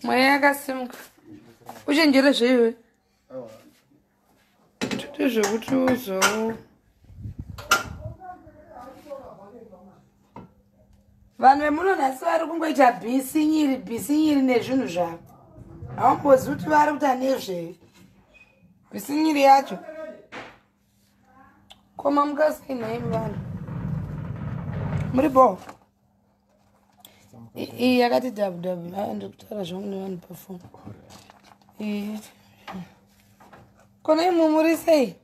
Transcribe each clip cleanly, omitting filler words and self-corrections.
Mweya yakasimuka. Uchenjere zveiwe. Tete zvekuti uzo. Vanhu vemuno nhasi vari kungoita bhisinyiri bhisinyiri nezvinhu zvavo. Haumbozivi kuti vari kuita nezvei. Bhisinyiri yacho. Ko mamuka sei nhaimi vanhu? Muri bho? Iyi yakati dhabu dhabu. Ah, ndiri kutaura zvangu nevanhu pafoni. Iyi. Kona imwe muri sei?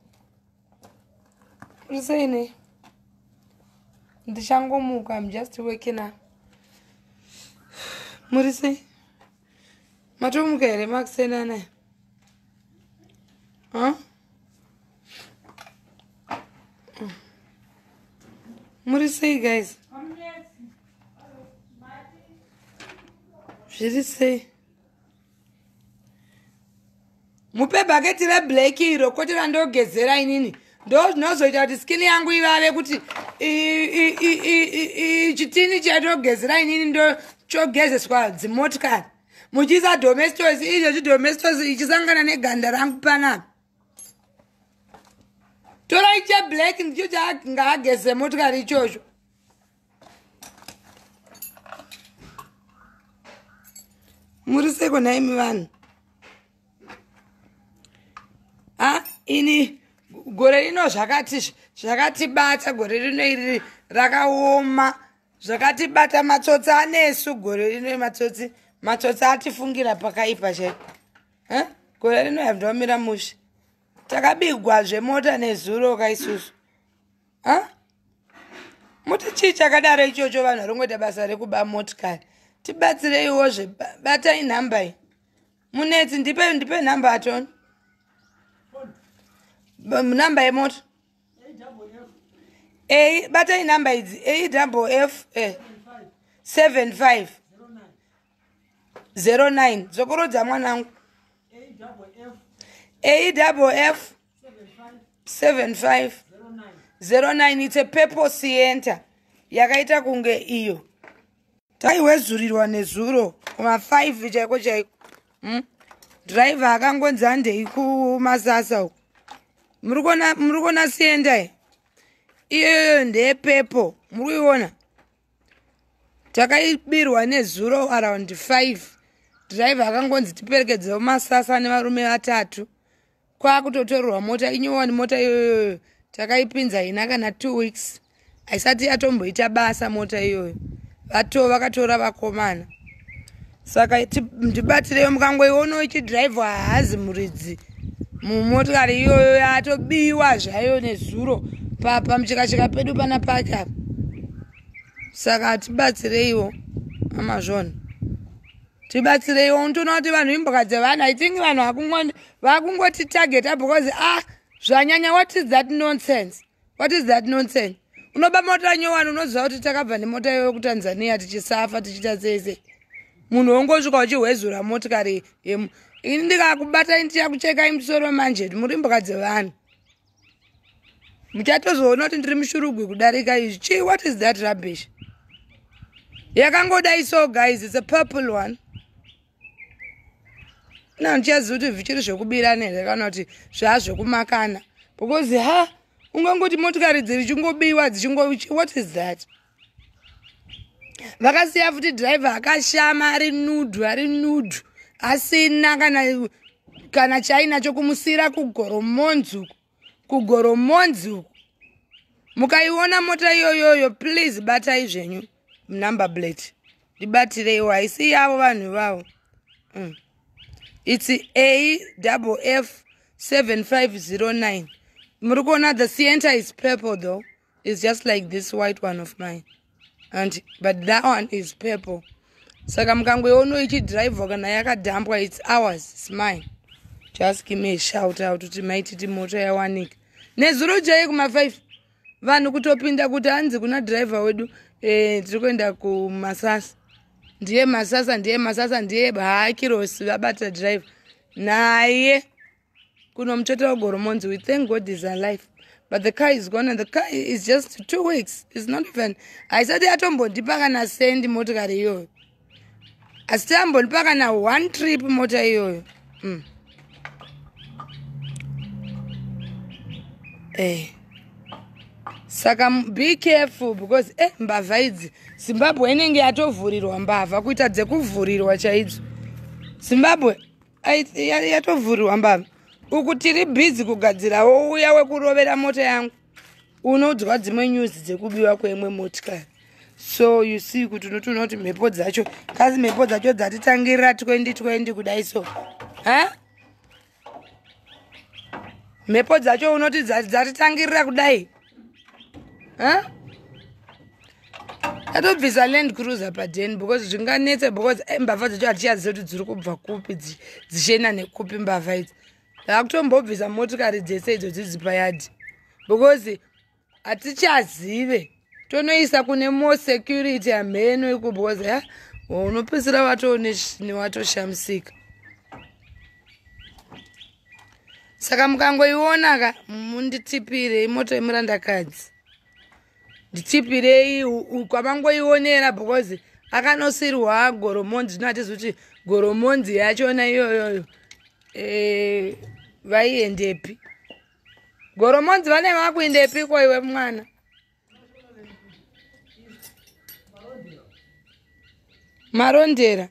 Muri sei nei? Ndichangomuka, I'm just waking up. Muri sei? Matomuka here makuseni anaya? Huh? Muri sei guys? Zviri sei? Mupe bhaketi reblack iro kwete randogezera inini. Ndo zvinozoita kuti skin yangu ivave kuti chitini chatogezera inini ndo chogezeswa dzimotikari. Muchiisa domestos izvezvi domestos ichisangana neganda rangu panapa. Torai cheblack ndicho chaangaageze motikari ichocho. Muri seko nhaimi vanhu? Ha, ini gore rino zvakati zvakatibata gore rino iri rakaoma zvakatibata matsotsi anesu gore rino matsotsi matsotsi atifungira pakaipa chaipo. Eh? Gore rino hazvina mushe. Takabigwa zvemota nezuro kaisusu. Ha? Muti chii chakadaro ichocho vanhu vari kungoita basa rekuba motikari. Tibatsireiwo zve batai nhamba iyi. Munetsi ndipe ndipe nhamba atoni. Nhamba yemota. A batai nhamba idzi A double F A 75 09 dzokorodza mwanangu. A double F 75 09. It's a purple Sienta yakaita kunge iyo taiwezurirwa nezuro kuma 5 chaiko chaiko. Driver akangonzi handei kumasasa uko. Muri kuona Sienta iyi iyoyo ndeyepurple muri kuiona. Takaibirwa nezuro around 5. Driver akangonzi tiperekedzewo masasa nevarume vatatu. Kwakutotorerwa mota inyowani mota iyoyo takaipinza ina kana 2 weeks haisati yatomboita basa mota iyoyo. Vato vakatora vakomana. Saka ndibatireyo mukangoionawo ichidhiraivhwa haazi muridzi mumotikari iyoyo yatobiwa zvayo nezuro pamuchekacheka pedu pana paki apa. Saka tibatsireiwo amazvona. Tibatsireiwo unotoona kuti vanhu imbwa dzevanhu. I think vanhu vakungoti targeta because ah zvanyanya. What is that nonsense? What is that nonsense? Unoba mota nyowani unoziva kuti takabva nemota iyoyo kuTanzania tichisafa tichiita sei sei. Munhu wongosvika uchihwezura motikari yemu. Ini ndikakubatai ndichakuchekai musoro manje muri imbwa dzevanhu. Muchatozoona kuti ndiri mushurugwi kudarika izvi. Chii what is that rubbish? Yakangodai so guys, it's a purple one. Na ndichaziva kuti zvichiri zvekubirana here kana kuti zvazvekumakana because ha ungangoti motikari dzichingobiwa dzichingo what is that? Vakasiya futi driver akashama ari nudhu ari nudhu asina kana kana chainacho kumusiyira kugoromonzi kugoromonzi. Mukaiona mota iyoyoyo please batai zvenyu number plate ndibatireiwo haisi yavo vanhu ivavo. It's A double F 7509. Muri kuona the Sienta is purple though. It's just like this white one of mine. And but that one is purple. Saka mukangoiona ichidhiraivhwa kana yakadhambwa it's ours, it's mine. Just give me a shout out kuti maititi mota yawanika. Nezuro chai kuma 5 vanhu kutopinda kuti hanzi kuna driver wedu tiri kuenda kumasasa. Ndiye masasa ndiye masasa ndiye haakirosi vabata driver naye kuno muchete wagoromonzi. We thank God is alive, but the car is gone and the car is just 2 weeks. It's not even haisati yatombondipa kana sendi motikari iyoyo. Asi tambonipa kana one trip mota iyoyo. Saka be careful because mbavha idzi, Zimbabwe inenge yatovhurirwa mbavha, kuita dzekuvhurirwa chaidzo. Zimbabwe yatovhurirwa mbavha. Uku tiri bhizi kugadzirawo uya wekurovera mota yangu, unonzwa dzimwe news dzekubiwa kwemwe motikari. So you see kuti unotoona kuti mhepo dzacho, kasi mhepo dzacho dzatitangirira 2020 kudai so, ha mhepo dzacho unoti dzatitangirira kudai, ha atobvisa Land Cruiser padeni because zvinganetse, because mbavha dzacho hatichazivi kuti dziri kubva kupi, dzichienda nekupi mbavha idzi. Ndakutombobvisa motikari dzese idzo dzidzi payadhi because hatichazive, tonoisa kune more security hamheno iko, because ya unopedzisira watoshamisika. Saka mukangoiona ka, munditipire imoto yemurandakadzi, nditipirei kwamangoionera, because akanosirwa Goromonzi. Zvino hatizi kuti Goromonzi yachona iyoyoyo vaiendepi. Goromonzi vane vakuendepiko iwe mwana? Marondera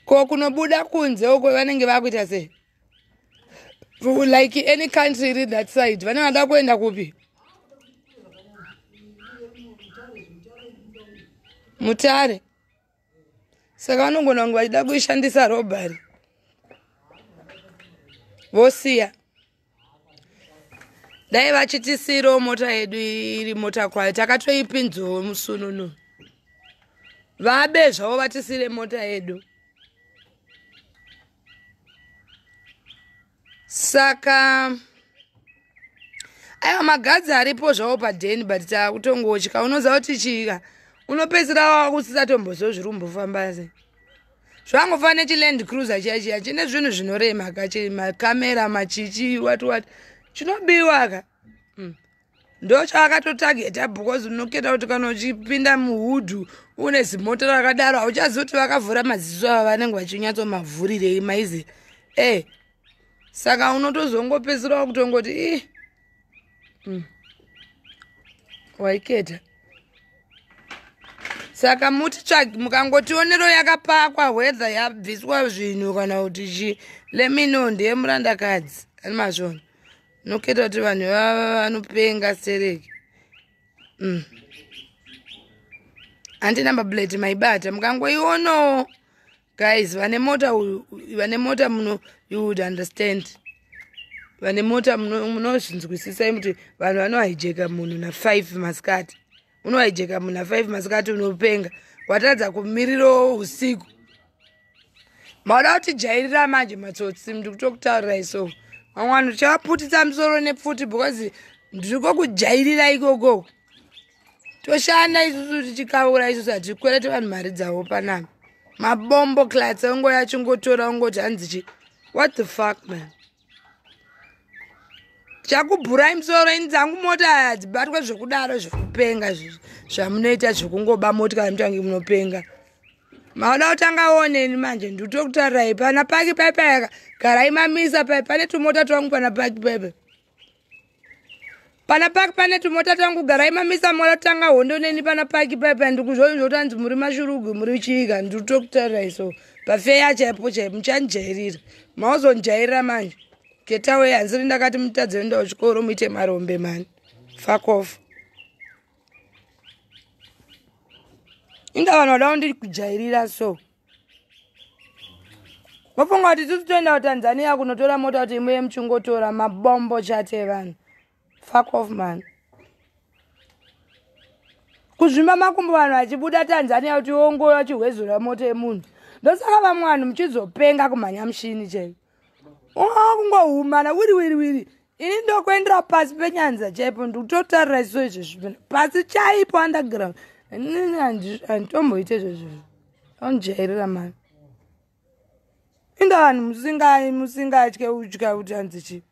ko kunobuda kunze uko vanenge vakuita sei? Like any country iri that side, vane vada kuenda kupi? Mutare. Saka vanogona kunge vachida kuishandisa robbery, vosiya. Dai vachitisirawo mota yedu iri mota kwayo, takatoipinzawo musununu. Vabe zvavo, vatisire mota yedu. Saka aiwa, magadzi aripo zvavo padheni, but taakutongotya. Unoziva kuti chika unopedzisira wakusisatombozvo zviri kumbofamba sei. Zvangofanira nechiLand Cruiser chiya chiya chine zvinhu zvinorema ka, makamera, machichi, wati wati, chinobiwa ka. Ndo chavakatotageta, because unoketa kuti kana uchipinda muhudhu une zimoto rakadaro, hauchazivi kuti vakavhura maziso ava vanenge vachinyatsomavhurirei maizi e. Saka unotozongopedzisira kutongoti i Waiketa. Saka mutitsvagi, mukangotionero yakapakwa, whether yabviswa zvinhu kana kuti chi, let me know. Ndiye murandakadzi ani mazvona. Noketa kuti vanhu vava vanopenga sereki. Handi number plate maibata, mukangoionawo guys, vane mota, vane mota muno, you would understand. Vane mota munozvinzwisisai kuti vanhu vanohijeka munhu na5 masikati. Unohijeka munhu na5 masikati, unopenga. Watadza kumirirawo usiku, mauda kutijairira manje matsotsi. Ndiri kutokutaurirai so, vamwe vanhu tichavaputitsa musoro nepfuti, because ndiriko kujairira ikoko. Toshanda isusu tichikaura, isusu hatikwereti vanhu mari dzavo panapa. Mabombo clats ongoya achingotora, ongoti hanzi chi. What the fuck, man? Chakubhurai musoro. Ini dzangu mota hadzibatwe zvekudaro, zvekupenga zvamunoita zvekungoba motikari, mutange munopenga. Mauda kutanga oneni manje? Nditokutaurirai, pana paki paipai, garai mamisa pai pane tumota twangu. Pana paki paipai, pana paki pane tumota twangu, garai mamisa. Moda kutanga hondo neni pana paki paipai? Ndikuzvozvotanzi muri mashurugu, muri chika. Nditokutaurirai so, pafeya chaipo chaipo muchandijairira, mauzondijairira manje. Getaway, hanziri ndakati mutadze kuenda kuchikoro muite marombe mani. Fuck off. Inga vanhu vada kundikujairira so, mofunga kuti isusu toenda kuTanzania kunotora mota kuti imuye muchingotora mabombo chate evanhu? Fuck off, man. Kuzvimba makumbo vanhu vachibuda Tanzania kuti ongoya vachihwezura mota yemunhu. Ndosaka vamwe vanhu muchizopenga kumhanya mushini chaivo, kungohumana wiri wiri wiri. Ini ndokuendera pasi penyanza chaipo, ndikutotarira iso izvezvi, pasi chaipo, underground. Inini handitomboite izvezvo, andijairira mani. Inga vanhu musingatye utya kuti hanzi chi.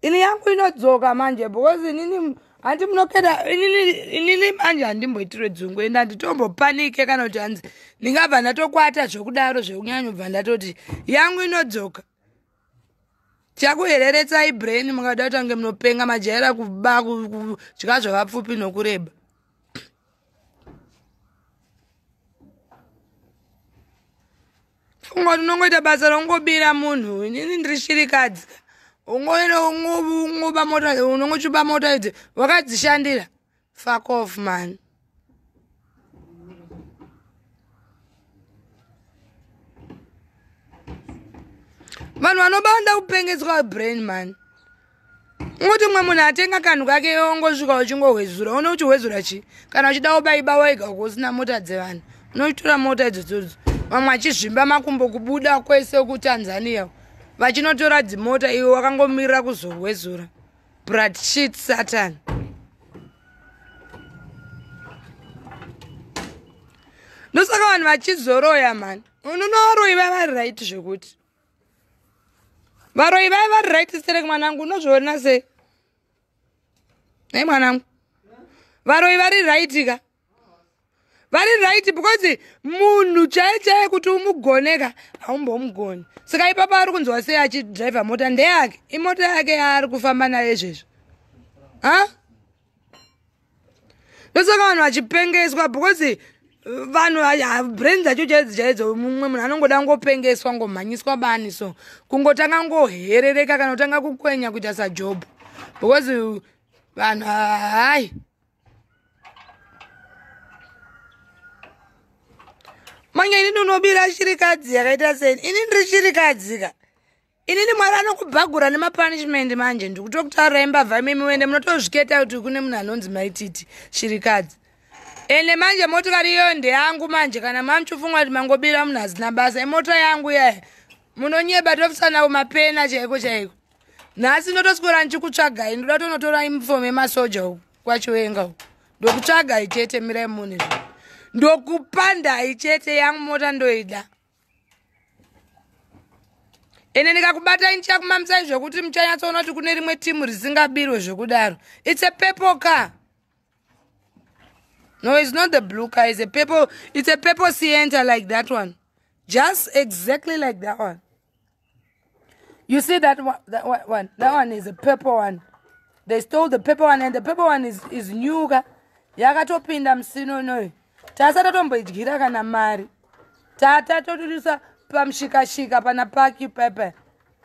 Ini yangu inodzoka manje, because inini Hanti munoketa inini manje handimboitire dzungu ende handitombopanike kana kuti hanzi ndingabva ndatokwata zvokudaro zvekunyanyobva ndatoti yangu inodzoka. Chakuhereretsai brain mukada kutange munopenga majaira kuba kudya zvavapfupi nokureba. Funga kuti unongoita basa rongobira munhu inini ndiri shirikadzi ungoba mota unongochuba mota idzi wakadzishandira fuck off man. Vanhu vanobanda kupengedzwa brain man. Ungoti mumwe munhu atenga kanhu kake ongosvika uchingohwezura une uchihwezura chii kana uchida ubaiba wega uko usina mota dzevanhu unotora mota idzodzodzo vamwe achizvimba makumbo kubuda kwese kuTanzania vachinotora dzimota iwe wakangomirira kuzohwezura brat shit satan. Ndosaka vanhu vachizoroya mani unoona varoyi vaya vari right zvekuti varoyi vaya vari right sterek mwanangu unozviona sei nei mwanangu varoyi vari right ka vari right because munhu chaiye chaiye kuti umugoneka haumbomugoni saka ipapo ari kunzwa sei achidhiraivha mota ndeyake imota yake yaari kufamba nayo izvezvo ha ndosaka vanhu vachipengeswa because vanhu brain dzacho chaidzo chaidzo mumwe munhu anongoda ngopengeswa ngomhanyiswa bani so kungotanga ngoherereka kana kutanga kukwenya kuita sajobhu because vanhu hai manje inini unobira shirikadzi yakaita sei ini ndiri shirikadzi ka inini Mwari anokubhagura nemapunishment manje ndikutokutaurirai mbavha imimi wende munotozviketa kuti kune munhu anonzi Maititi shirikadzi ende manje motikari iyoyo ndeyangu manje kana mamuchifunga kuti mangobira munhu asina basa imota yangu yaya munonyeba tofisana kumapena chaiko chaiko nhasi ndotoswera ndichikutsvagai ndoda tonotora uniform yemasoja uku kwaChiwenga uku ndokutsvagai chete mirai mune zvo ndokupandai chete yangu mota ndoida ende ndikakubatai ndichakumamisai zvokuti muchanyatsoona kuti kune rimwe timu risingabirwe zvokudaro. It's a purple car. No, it's not the blue car. It's a purple, it's a purple Sienta, like that one, just exactly like that one. You see that one? That one, that one is a purple one. They stole the purple one, and the purple one is new ka yakatopinda musino noyo tasatatomboidyira kana mari tata totirisa pamushikashika pana paki pepe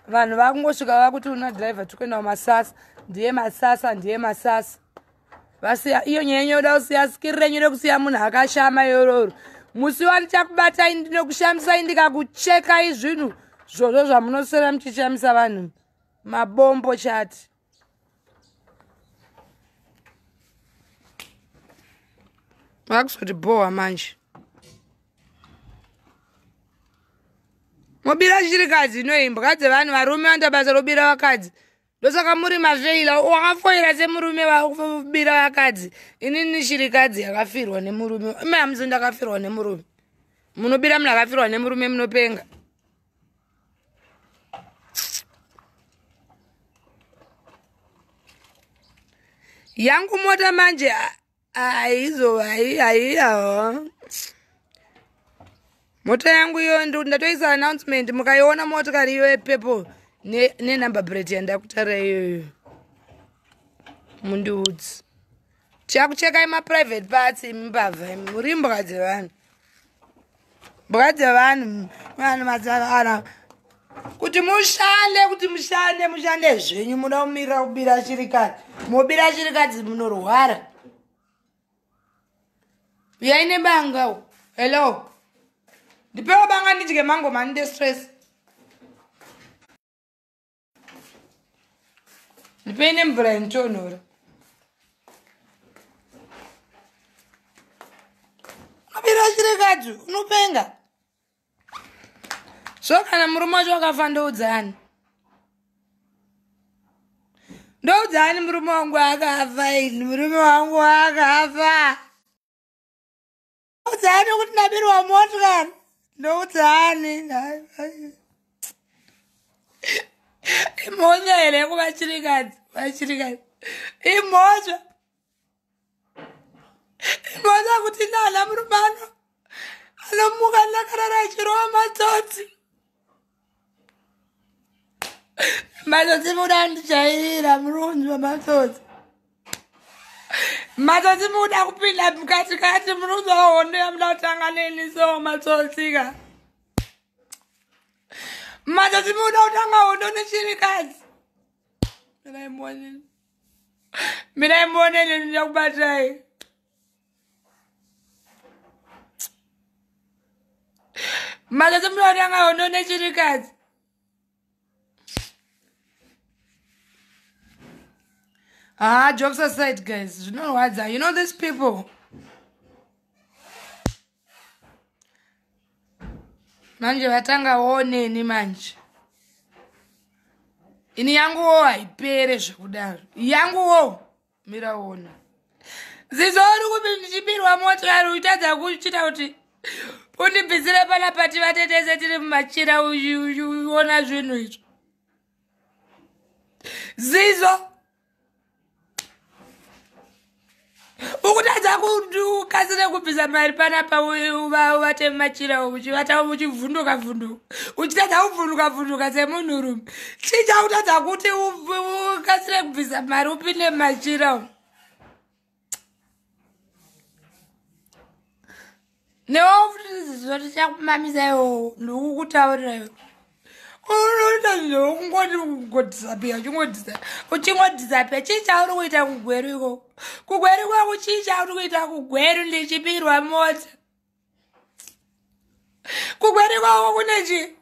vanhu vakungosvika vakuti una driver tikuenda kumasasa ndiye masasa ndiye masasa vasiya iyo nyaya yoda kusiya skiri renyu rekusiya munhu akashama yororo musi wandichakubatai ndinokushamisai ndikakuchekai zvinhu zvozvo zvamunoswera muchishamisa vanhu mabombo chati vakuzoti bhowa manje mobira chirikadzi inoimbwa dzevanhu varume vanoita basa robira vakadzi ndosaka muri mafeila wakafoira semurume vakubira vakadzi inini shirikadzi yakafirwa nemurume ime hamuzi ndakafirwa nemurume munobira munhu akafirwa nemurume munopenga yangu mota manje haizo haiya mota yangu iyo ndatoisa announcement mukaiona motikari iyo yepurple nenumber plate yandakutaura iyoyo mundiudzi tichakuchekai maprivate parts imi mbavha imi muri mbwa dzevanhu mbwa dzevanhu vanhu madzavana kuti mushande kuti mushande mushande zvenyu muda kumirira kubira chirikadzi mobira chirikadzi munorwara uyai nebanga hello ndipewo banga ndidye mango mani stress ndipei nemvura inotonhora unobira chirikadzi unopenga so kana murume wacho wakafa ndoudzani ndoudzani murume wangu akafa ini murume wangu akafa ndoudzani kuti ndabirwa motikari ndoudzani imhosva here kuva chirikadzi vachirikadzi imhosva. Imhosa kuti nana murume ano anomuka ndakarara achirova matsotsi. Matsotsi muda ndijairira muri kunzwa matsotsi. Matsotsi muda kupinda mukati kati muri kunzwa hondo yamuda kutanga neni so matsotsi ka. Matsotsi muda kutanga hondo nechirikadzi. Mirai muoneni. Mirai muoneni ndichakubatai. Matsotsi muda kutanga hondo nechirikadzi. Ah, jokes aside, guys, zvinorwadza. You know these people. Manje vatanga woneni manje. Ini yanguwo haipere zvekudaro. Yanguwo mira wona. Zizo uri kupi ndichibirwa motikari uchitadza kuchita kuti undibvisire panapa tivatetese tiri mumachira uchiona zvinhu izvo. Zizo ukutadza kukasire kubvisa mari panapa uvate mumachira uchivata uchivhunduka vhunduka uchitadza kuvhunduka vhunduka semunhurume. Chii chakutadza kuti ukasire kubvisa mari upinde mumachira? Newo tichakumamisa iwowo ndikukutaurira iwe. Unoita zvekungoti kungodisapia uchingodisa uchingodisapia. Chii chauri kuita kuGweru ikoko? Kugweru ikoko chii chauri kuita kuGweru ndichibirwa mota? Kugweru ikoko kune chii?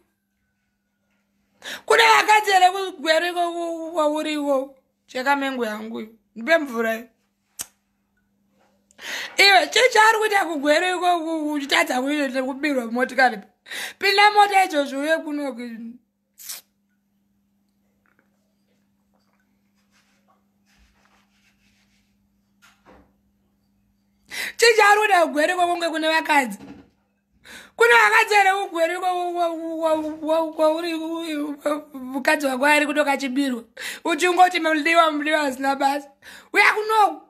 Kune vakadzi here kuGweru ikoko kwauri ikoko? Cheka mengo yangu iyo. Ndipe mvura iyo. Iwe chii chauri kuita kuGweru ikoko uchitadza kuita kubirwa motikari? Pinda mota izvozvo uye kuno. Chii chauri kuita kuGweru ikoko kunge kune vakadzi? Kune vakadzi here kuGweru ikoko kwauri mukadzi wako ari kutokachibirwa uchingoti mudiwa mudiwa asina basa? Uya kunoku.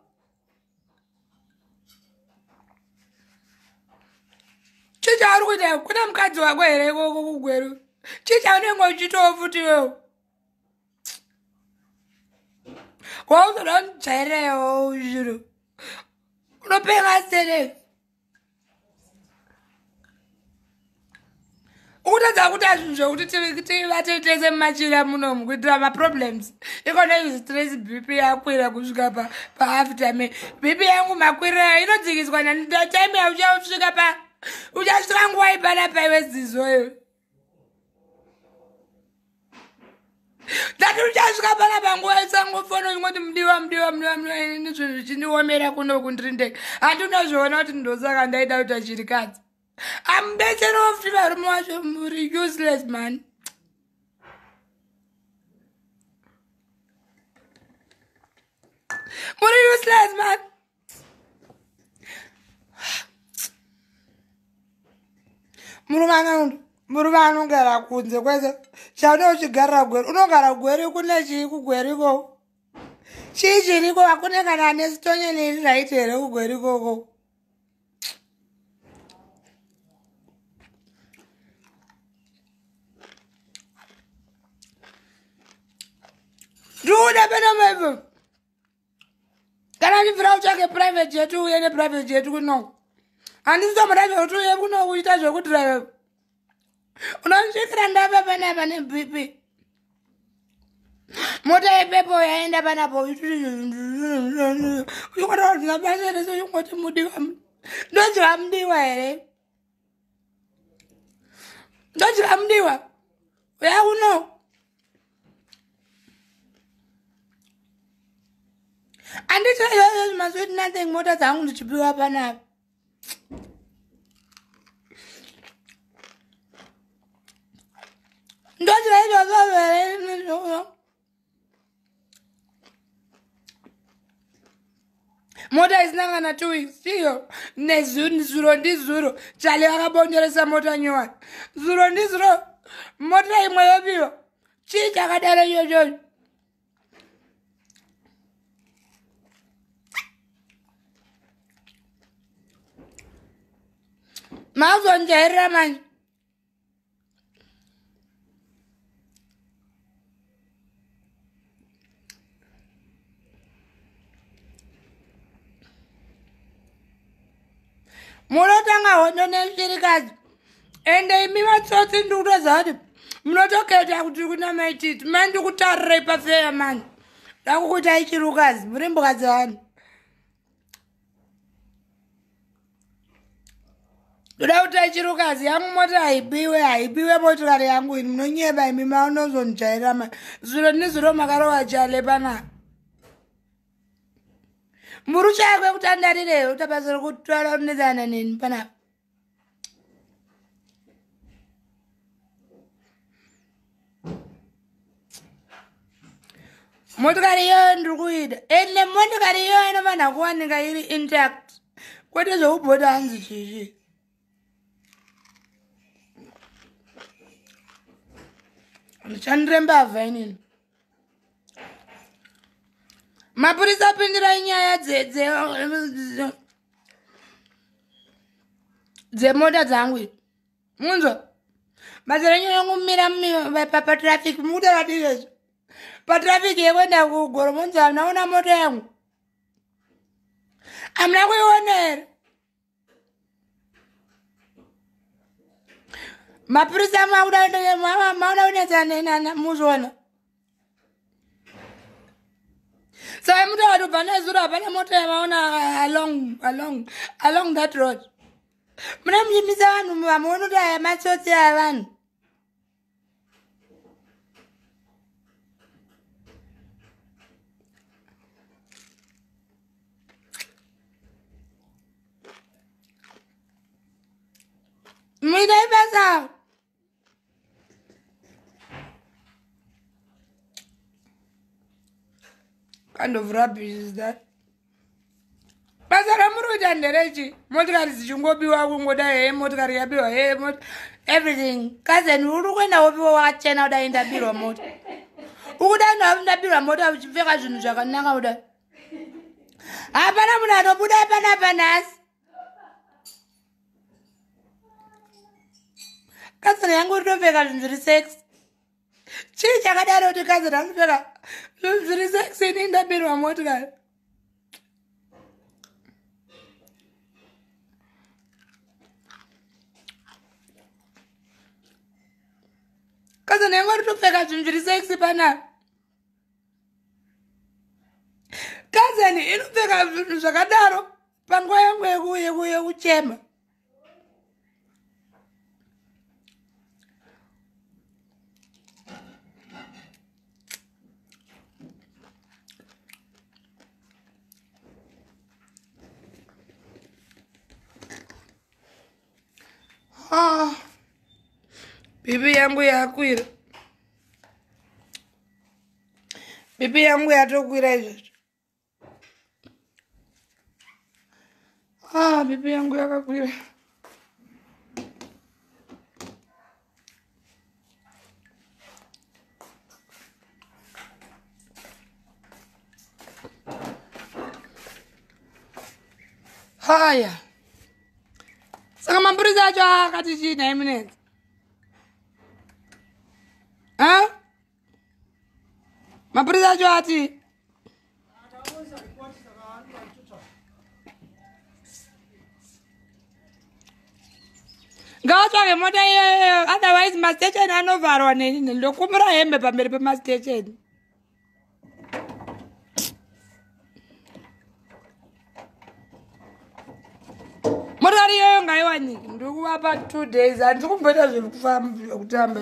Chii chauri kuita? Kune mukadzi wako here ikoko kuGweru? Chii chaunenge uchitowo futi iwewo? Wauzoda kundijairirewo zviro. Unopenga serei? Ukutadza kuita zvinhu zvekuti tivate tese mumachira munomu kuitira maproblems. Ikona izvi stress BP yakwira kusvika paafter me. BP yangu makwirira inodzikiswa natime yauchasvika pa uchasvika nguva ipanapa iwe zizo iwe. Ndati uchasvika panapa nguva isangofona uchingoti mudiwa mudiwa mudiwa mudiwa ini zvinhu zvichindiomera kuno kundiri ndega. Handinozviona kuti ndosaka ndaida kuita chirikadzi. Amubetseriwo futi varume vacho muri useless man. Muri useless man. Murume anogara kunze kwese. Chaune uchigarira Gweru. Unogara Gweru kune chii kuGweru ikoko? Chii chiriko? Hakune kana ane sitonye neri right here kuGweru ikoko? Ndikuda pena maivo. Kana ndibvira utsvake private jet uye neprivate jet kuno. Handisitomboda zvekuti uye kuno kuita zvekudrive. Unosvikira ndapa panapa neBP. Mota yepepo yaenda panapo. Uchingoti zvisina basa rese uchingoti mudiwa. Ndoziva mudiwa here? Ndoziva mudiwa. Uya kuno. Handiti izvozvo masweet nothing mota dzangu ndichipiwa panapa. Ndoziva izvozvo here? Mota isina kana 2 weeks chiyo nezuro ndizuro chale vakabonderesa mota nyowani. Zuro ndizuro mota imwe yobiwa. Chii chakadaro ichochocho? Mauzonjairira manje. Munotanga hondo neshirikadzi. Ende imi vatsotsi ndikutoziva kuti munotoketa kuti kuna maititi. Mai ndikutarirei pafeya mani. Dakukuitai chirukazi, muri mbwa dzevanhu. Ndoda kuti chirukazi yangu mota haibiwe, haibiwe motikari yangu ini munonyeba imi maunozondijairira ma. Zuro nezuro makarova chale panapa. Muri chakwe kutandarire utabasa rekutwara unetsana neni panapa. Motikari iyoyo ndiri kuida. Ende motikari iyoyo inofanira kuwanika iri intact. Kwete zvekubhota hanzi chichi. Ndichandire mbavha inini. Mapurisa pindirai nyaya dzemota dzangu idzi. Munzwa? Basa renyu rongomira patraffic mukuda vadii izvo? Patraffic yekuenda kuGoromonzi hamuna kuona mota yangu? Hamuna kuiona here? Mapurisa makuda kunetsana nana muzviona. Saka muta watobva nezuro hapana mota yamaona along that road. Muna muchimisa vanhu vamuona kuti aya matsotsi aya vanhu. Muitai basa. Kind of rubbish is that? Basa ramuri kuita nderechi? Motikari dzichingobiwa kungoda he motikari yabiwa he everything. Cousin uri kuenda wopiwa wakachena kudai ndabirwa mota. Ukuda ndabirwa mota uchipfeka zvinhu zvakanaka kudai. Hapana munhu anobuda panapa nhasi. Cousin yangu uri kutopfeka zvinhu zviri sexy. Chii chakadaro kuti cousin anopfeka zvinhu zviri sexy ini ndabirwa motikari. Cousin yangu uri kutopfeka zvinhu zviri sexy panapa. Cousin inopfeka zvinhu zvakadaro panguva yangu yekuchema. Ah, bibi yangu yakwira. Bibi yangu yatokwira izvozvo. Ah, bibi yangu yakakwira. Haya. Saka mapurisa acho akati chii nhai munetsi? Ha? Mapurisa acho ati ngavatsvage mota iyoyo, otherwise mastation anovharwa neni. Ndokumura hembe pamberi pemastation. Motikari iyoyo ngaiwanike. Ndiri kuvapa 2 days. Handisi kumboita zvekufamba zvekutamba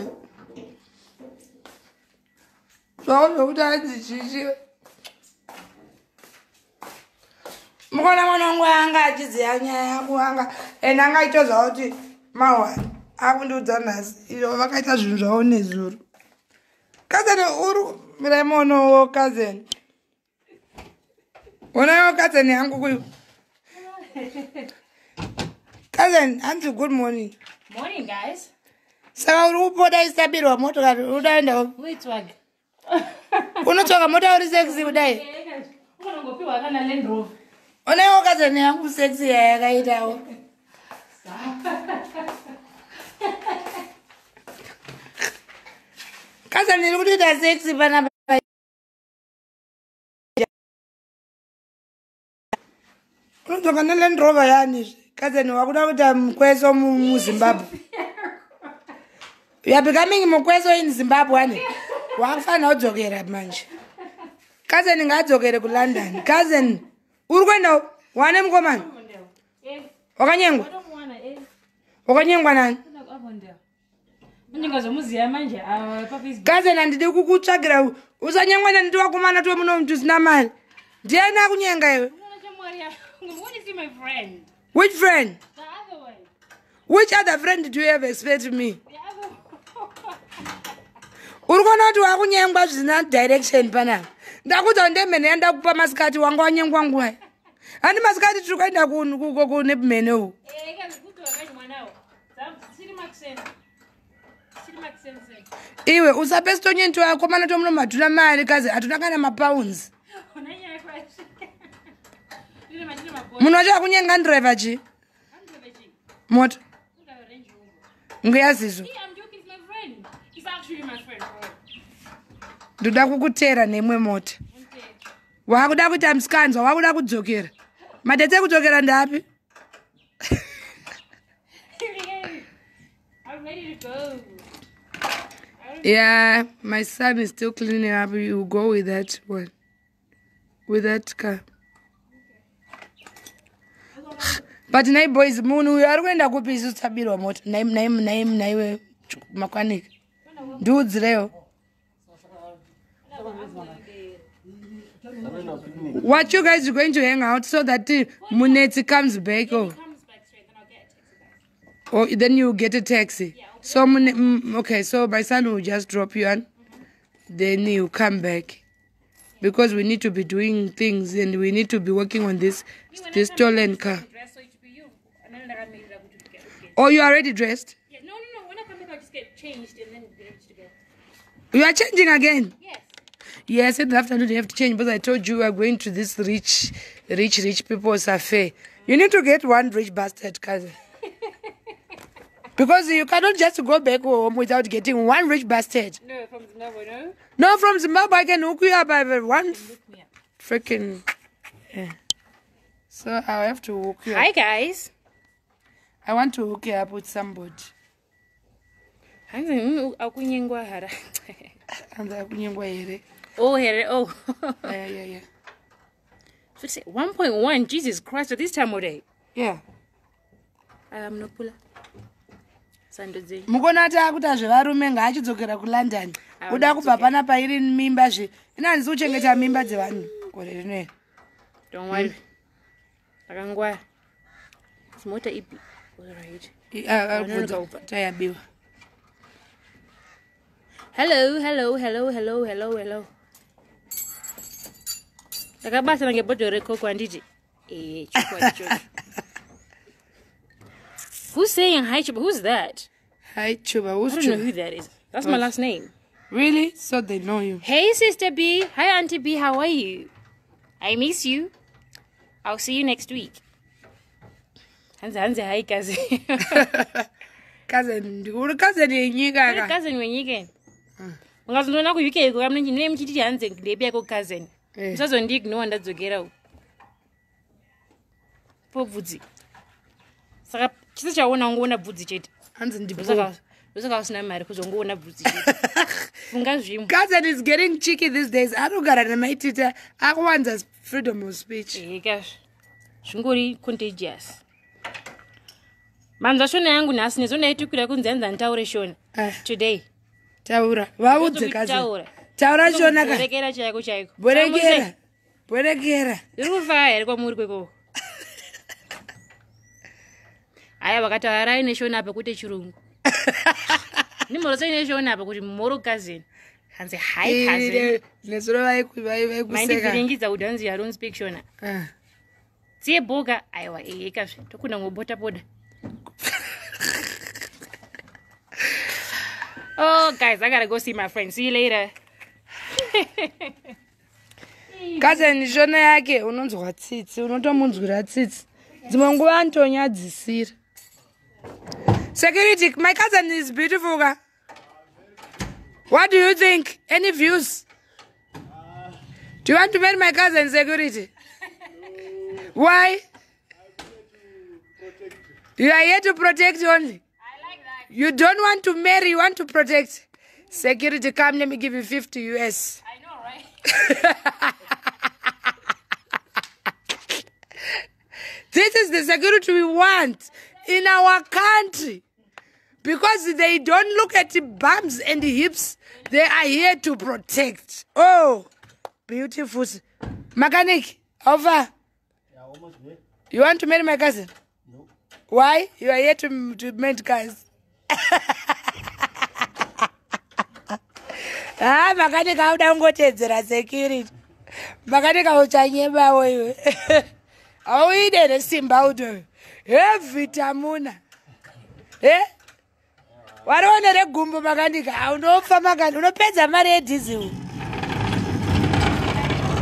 zvavo zvekuti hanzi chichi. Mukona mwana wangu anga achiziva nyaya yangu anga ende anga aitoziva kuti mahwani akundiudza nhasi izvo vakaita zvinhu zvavo nezuro. Cousin uri mirai muonowo cousin. Onaiwo cousin yangu kuyu. Cousin, hanzi good morning. Morning guys. Saka uri kupoda isabirwa motokari udaenda Uitsvaga. unotsvaka mota uri sexy kudai. Unongopiwa kana Land Rover. Onaiwo cousin yangu sexy yayakaitawo. Cousin iri kutoita sexy panapa. Unodzoka neLand Rover yani cousin, wakuda kuita mukweso muZimbabwe. You are becoming mukweso in Zimbabwe ani. Wakufanira kudzokera manje. Cousin ngaadzokere kuLondon. Cousin, uri kuenda wane mukomana? Wakanyengwa? Wakanyengwa nani? Cousin, handidi kukutsvagira usanyengwa nani, ndiwakomana twemuno tusina mari. Ndiani akunyenga iwe? Which friend? The other one. Which other friend do you have expect me? The other one. Uri kuona kuti wakunyengwa zvisina direction panapa. Ndakudza ndemhene yandakupa masikati, wanga wanyengwa nguwai? Handi masikati tiri kuenda kune mhene uku. Iwe usape sitonye akomana tomuno matuna mari kazi hatuna kana mapounds. Munhu wacho akunyenga ndriver chi mota ngeyazizo. Ndoda kukutera neimwe mota. Wakuda kuita musikanzwa, wakuda kudzokera. Madhetse ekudzokera ndapi? I'm ready to go. Yeah, my son is still cleaning up. You go with that one, with that car. But nai boys, munhu uyu ari kuenda kupi isusu tabirwa mota? Nai nai nai naiwe makwanika, ndiudzirewo. What, you guys are going to hang out so that Munetsi comes back? Oh, Comes back straight, then I'll get a taxi back. Or then you get a taxi. So okay, so my son will just drop you and then you come back. Because we need to be doing things and we need to be working on this Me, when I this come back, stolen I'm car. dressed, so it should be you. And then like, I made it up to get. Oh, you already dressed? Yeah, no. When I come back, I'll just get changed and then be ready to go. You are changing again? Yes. Yes, in the afternoon you have to change because I told you we are going to this rich, rich, rich people's affair. You need to get one rich bastard cousin. Because you cannot just go back home without getting one rich bastard. No, from Zimbabwe, no? No, from Zimbabwe, I can hook you up by one Hook me up. freaking. Yeah. So I'll have to hook you up. Hi, guys. I want to hook you up with somebody. Hanzi akunyengwa hara. And akunyengwa here. Oh, here. Oh. Yeah. So it's 1.1. Jesus Christ, at this time of day. Yeah. I'm not pula. Sandodzi. Mukona ati akuta zvevarume ngaachidzokera kuLondon. Awa, Uda kubva ndidzoke. panapa iri mimba zve inanzi kuchengeta mimba dzevanhu gore rineri. Don't worry. Akangwara. Mota ipi. All right. Ari tayabiwa. Hello, hello, hello, hello, hello, hello. Ndakabatana ngebhodhoro rekoko handiti? Eh, chokwadi ichocho. Who's saying hi, Chuba? Who's that? Hi Chuba, who's I don't know Chuba? who that is. That's my last name. Really? So they know you. Hey, Sister B. Hi, Auntie B. How are you? I miss you. I'll see you next week. Hanzi, hanzi, hi, cousin. Cousin, uri cousin yenyika Uri ka. cousin wenyika. Ungazondiona kuUK iko kamne ndine muchiti hanzi ndepi yako cousin. Eh. Usazondi-ignore ndadzokera uko. Po bvudzi. Saka chisi chaona ungoona bvudzi chete. Hanzi ndipo. Ndosaka usina mari kuzongoona bvudzi chete. Funga zvimwe. Cousin is getting cheeky these days. Arikugara namaitita akuwanza freedom of speech. Eka zvingori contagious. Manzwa shona yangu nhasi nezo ndaitukira kunzi hanzi handitaure shona. Eh. Today. Taura, vaudze cousin. Taura. Taura shona ka. Borekera chaiko chaiko. Borekera. Borekera. Iri kufaya here kwamuri kwekoko? Aya vakati harai neshona apa kuite chirungu. Ndimhorosei neshona apa kuti mhoro cousin. Hanzi hi cousin. Nezuro vaikuseka. Mandivhiringidza kuti hanzi I don't speak shona. Ah. Tsiye boka aiwa ekazve tokunda ngobota poda. Oh guys, I gotta go see my friend. See you later. Cousin shona yake unonzwa tsitsi, unotomunzwira tsitsi. Dzimwe nguva anotonyadzisira. Security, my cousin is beautiful ka. What do you think? Any views? Do you want to marry my cousin, security? No. Why? You are here to protect only. I like that. You don't want to marry, you want to protect. Security, come, let me give you 50 US. I know, right? This is the security we want in our country. Because they don't look at the bums and the hips. They are here to protect. Oh, beautiful. Mechanic, over. Yeah, almost there. You want to marry my cousin? No. Why? You are here to mend cars. Ah, makanika auda kungotedzera security. Makanika uchanyebawo iwe. Auide nesimba utoyo. Heavy tamuna. Eh? Warione regumbo makanika. Unofa makanika. Unopedza mari yedhizil.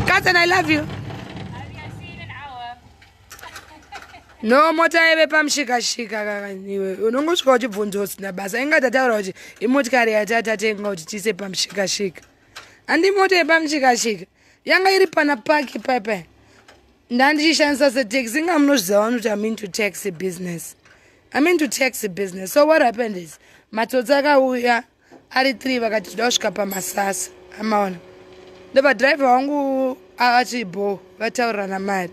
Cousin, I love you. I'll see you in an hour. No, mota yaive pamushikashika kakaniwe unongosvika uchibvunza usina basa. Inga tataura kuti imotikari yatatatenga kuti tiise pamushikashika. Handi mota yepamushikashika yanga iri pana paki paipai. Ndandichishandisa setaxi. Inga munozviziva wani kuti I'm into taxi business. I'm into taxi business. So what happened is matsotsi akauya ari 3 vakati toda kusvika pamasasa. Amaona ndobva dhiraivha wangu akati bo vataurirana mari.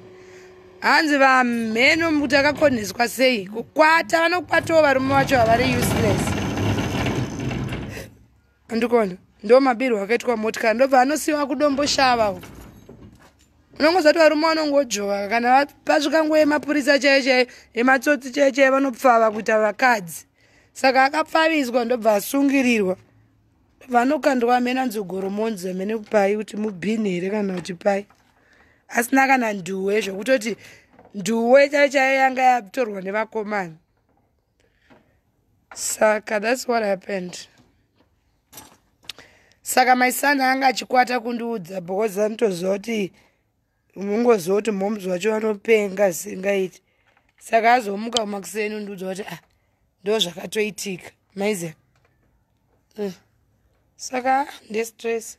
Hanzi vamheno kuti akakoneswa sei kukwata vanokwatawo varume vacho havari useless. Andikuona ndo mabirwo akaitwa motikari ndobva anosiyiwa kudomboshava uko. Unongoziva kuti varume vanongodzvova kana pasvika nguva yemapurisa chaiyo chaiyo yematsotsi chaiyo chaiyo vanopfava kuita vakadzi. Saka akapfaviswa ndobva asungirirwa. Ndobva anokandwa amene anzi goromonzi amene kupai kuti mubhini here kana kuti pai. Asina kana nduwe zvekutoti nduwe chaiyo chaiyo yanga yatorwa nevakomana. Saka that's what happened. Saka my son anga achikwata kundiudza because anotoziva kuti unongoziva kuti mhombs vacho vanopenga zvisingaiti. Saka azomuka kumakuseni undiudza kuti ah ndo zvakatoitika maize. Saka ndestress.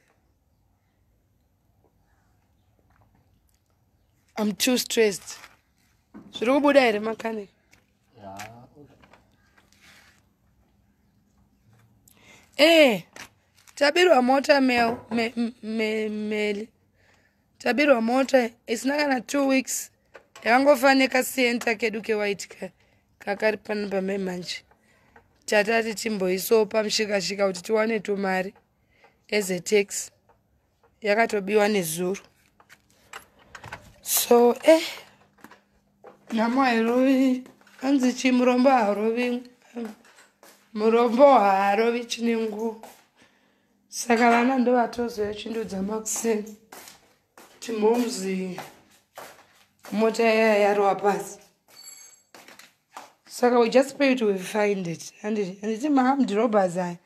I'm too stressed. Zviri kubuda here makanika? Yeah. Eh, tabirwa mota meli. Tabirwa mota isina kana 2 weeks. Yakangofanira nekasienta kedu kewhite kakari pano pamemanje. Tatati timboisawo pamushikashika kuti tiwane tumari as a taxi. Yakatobiwa nezuro. So nhamo hairovi anzi chi murombo haarovi murombo haarovi chine nguo. Saka vana ndovatozoya chindudza makuseni kuti momzi mota yaya yarova pasi. Saka we just pray to find it. Handiti maarmed robbers aya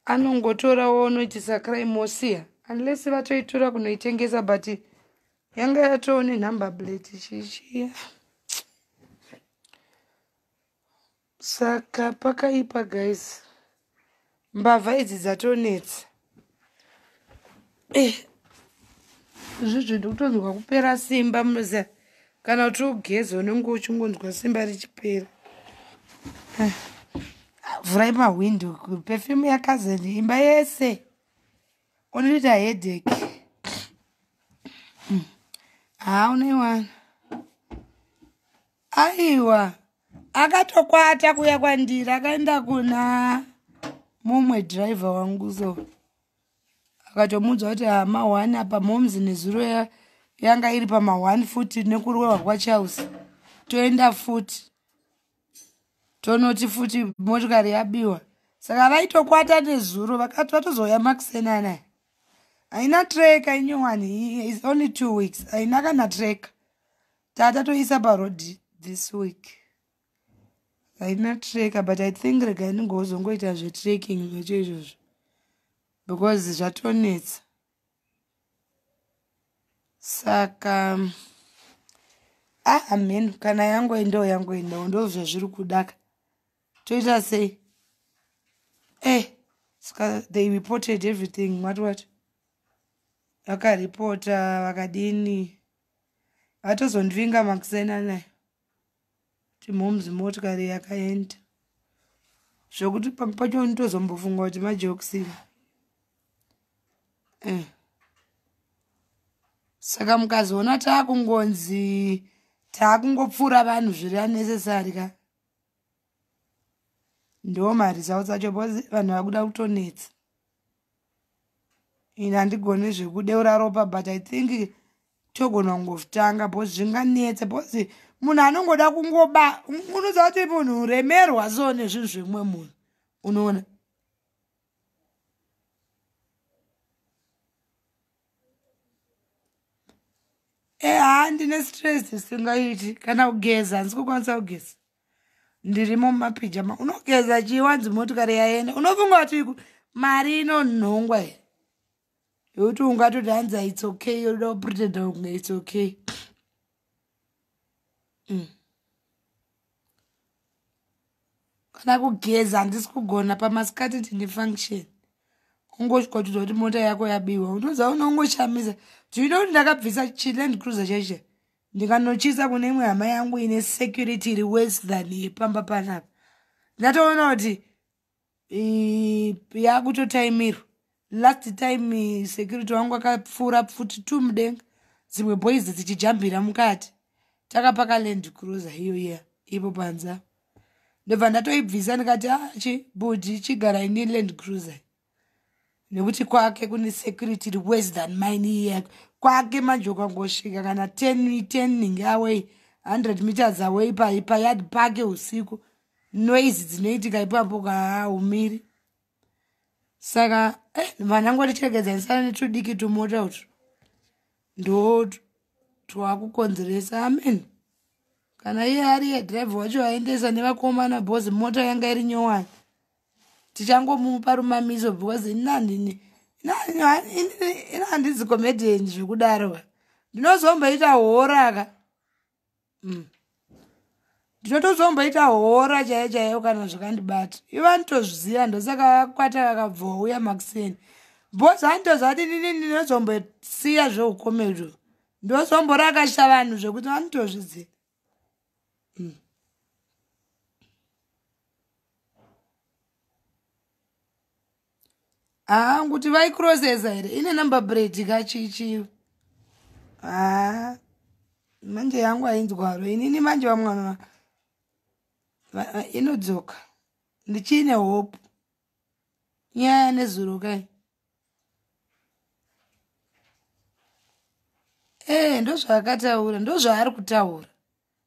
anongotorawo onoitisa crime osiya unless vatoitora kunoitengesa, but yanga yatoo nenumber plate chichiya. Saka pakaipa guys, mbavha idzi dzatonetsa. Izvizvi ndikutonzwa kupera simba munoziva kana kuti ugeze unenge uchingonzwa simba richipera. Vhurai mahwindo, perfume yakazeni imba yese unoita headache. Haa unoiwana. Aiwa akatokwata kuya kwandiri akaenda kuna mumwe dhiraivha wangu so akatomuudza kuti ma1 apa momzi nezuro yanga iri pama1 futi nekurohwa kwaCharles. Toenda futi tonoti futi motikari yabiwa. Saka vaitokwata nezuro vakati vatozouya makuseni anaya. Haina tracker inyowani, is only 2 weeks. Haina kana tracker. Tatotoisa parodhi this week. Haina tracker but I think regai ndingozongoita zvetracking zvacho izvozvo because zvatonetsa. Saka hameno kana yangoendawo yangoendawo ndo zvazviri kudaka. Toita sei? Saka they reported everything, what what. Vakaripota vakadini. Vatozondvinga makusena nayo. Kuti mhomzi motikari yakaenda. Zvokuti pamwe pacho ndotozombofunga kuti majokisi. Eh. Saka mukazoona taakungonzi taakungopfuura vanhu zviri unnecessary ka. Ndo maresults acho because vanhu vakuda kutonetsa. Ini handigoni zvekudeura ropa, but I think togona kungotanga because zvinganetsa, because munhu anongoda kungoba. Unoziva kuti munhu remerwa so nezvinhu zvemumwe munhu, unoona. Eha, ndine stress isingaiti. Kana kugeza handisi kukwanisa kugeza, ndirimo mumapijama. Unogeza chiwanzi motikari yaenda. Unofunga kuti mari inonhongwa here yekuti ungatoti hanzi it's okay, yoda kupretenda kunge it's okay? Kana kugeza handisi kugona. Pamasikati ndine function, ungosvika kuti kuti mota yako yabiwa, unoziva, unongoshamisa. Do you know kuti ndakabvisa chiLand Cruiser chaicho, ndikanochisa kune imwe hama yangu ine security iri worse than yepamba panapa? Ndatoona kuti yakutotaimirwa. Last time security wangu akapfuura pfuti 2 mudenga, dzimwe boys dzichijambira mukati. Takapaka Land Cruiser iyo iya ipo panze. Ndobva ndatoibvisa, ndikati, "Achi bhudhi, chigarai neLand Cruiser," nekuti kwake kune security iri worse than mine iya. Kwake manje ukangosvika kana 10 10 away, 100 meters away, payard pake usiku, noise dzinoitika ipapo kahaumiri. Saka vanangotichekedzanisana netudiki tumota utwu, ndo twakukonzeresa. Amen. Kana iye ari yedhiraivha wacho aendesa nevakomana, bhozi mota yanga iri nyowani, tichangomupa rumamiso, because ina handizi comedian zvekudaro. Ndinozomboita hora ka. Ndinotozomboita hora chaiyo chaiyo kana zvakandibata. Ivo vanotozviziva, ndosaka vakwata vakabva uya makuseni, bhozi vanotoziva kuti inini ndinozombosiya zveucomedy, ndozomborakasha vanhu zvekuti vanotozviziva. Haa, kuti vaikrosesa here? Ine number plate kachichi. Haa, manje yangu hainzwaro inini. Manje vamwe inodzoka, ndichiine hope. Nyaya nezuro kai. Ee, ndozvaakataura, ndozvaari kutaura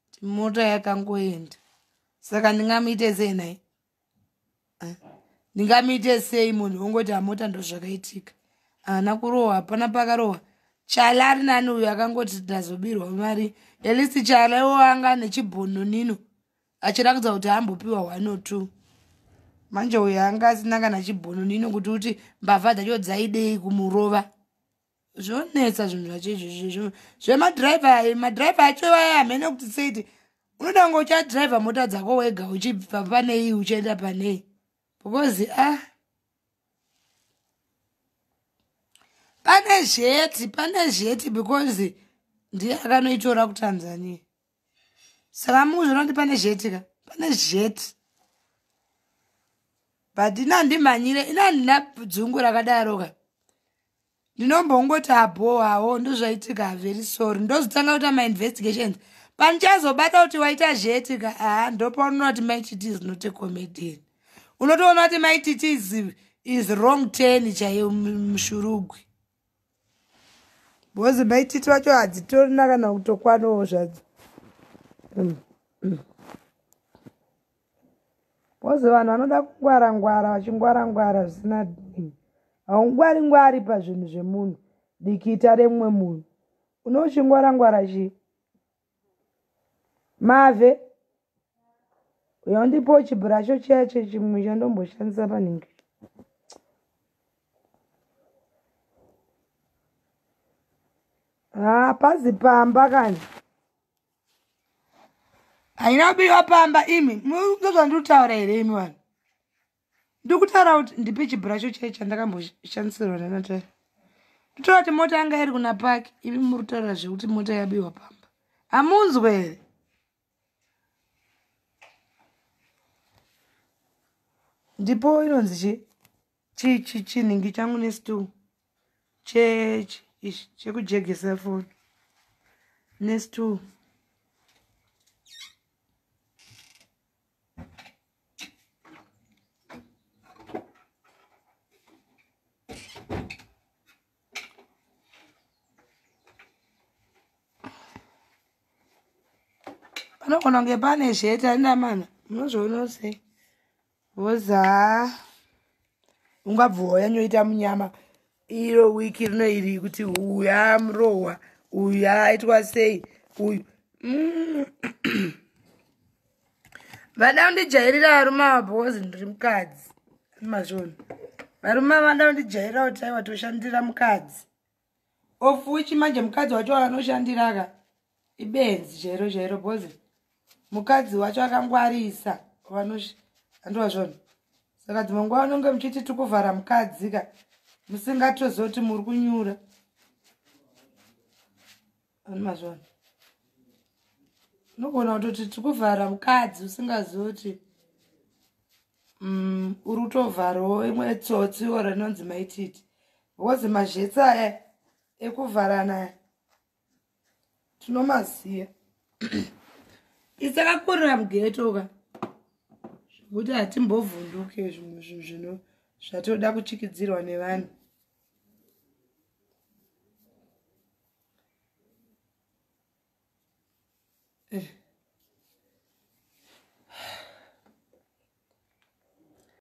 kuti mota yakangoenda. Saka ndingamuite sei nai? Ndingamuite sei munhu ongoti hamota? Ndozvakaitika, haana kurohwa, hapana pakarohwa. Chala ari nani uyu akangoti ndazobirwa mari. At least Chala iwo anga nechibhononino achirakidza kuti ambopiwa 1 or 2. Manje uyu anga asina kana chibhononino kuti uti mbavha dzacho dzaidei kumurova. Zvonetsa zvinhu zvacho izvozvo zvemadhiraivha. Madhiraivha acho vaya hamene kuti seiti unoda kunge uchadhiraivha mota dzako wega, uchibva panei uchienda panei, because ah, pane zheti, pane zheti, because ndiye akanoitora kuTanzania. Saka mukuzviona kuti pane zheti ka, pane zheti. But ina handimhanyire, ina handina dzungu rakadaro ka. Ndinombongoti abhowawo, ndozvaitika, very sorry. Ndozotanga kuita mainvestigations. Panichazobata kuti waita zheti ka, haa, ndopaunoona kuti Maititi is not a comedian. Unotoona kuti Maititi is wrong turn chaiyo, mushurugwi, because Maititi vacho hadzitorina kana kutokwanawo zvadzo. Because vanhu vanoda kungwara ngwara, vachingwara ngwara zvisina. Haungwari ngwari pazvinhu zvemunhu, dikita remumwe munhu unochingwara ngwara chii? Mave uya, undipo chibhurasho chiya chechimwe chandomboshandisa panhingi. Hapazi pamba kani, haina kubiwa pamba. Imi ndozvandiri kutaura here imi vanhu? Ndikutaura kuti ndipe chibhurasho chai chandakamboshandisirwa nanatari. Nditaura kuti mota yanga iri kuna park, imi muri kutaura zvekuti mota yabiwa pamba. Hamunzwe here? Ndipo inonzi chi chi chinhingi changu nestool chechi ichi chekujegesa foni nestool. Panogona kunge pane zheta ndamana munozviona sei? Voza ungabva wanyanyoita munyama iro wiki rino iri kuti uyu amurohwa, uyu aitwa sei, uyu vada kundijairira varume ava because ndiri mukadzi. Mazvona, varume ava vada kundijairira kuti aiwa toshandira mukadzi, of which manje mukadzi wacho anoshandira ka ibenzi chairo chairo, because mukadzi wacho akangwarisa. Andova zvona. Saka dzimwe nguva unonge muchiti tikuvhara mukadzi ka, musingatozoti muri kunyura. Ani mazvona, unogona kutoti tikuvhara mukadzi usingazoti uri kutovharawo imwe tsotsiwo rinonzi maititi, because mazhetsi aya ekuvharana aya tinomaziya. Isakakurira mughetto ka, zvekuti hatimbovhunduke zvimwe zvinhu zvino zvatoda kuchikidzirwa nevanhu.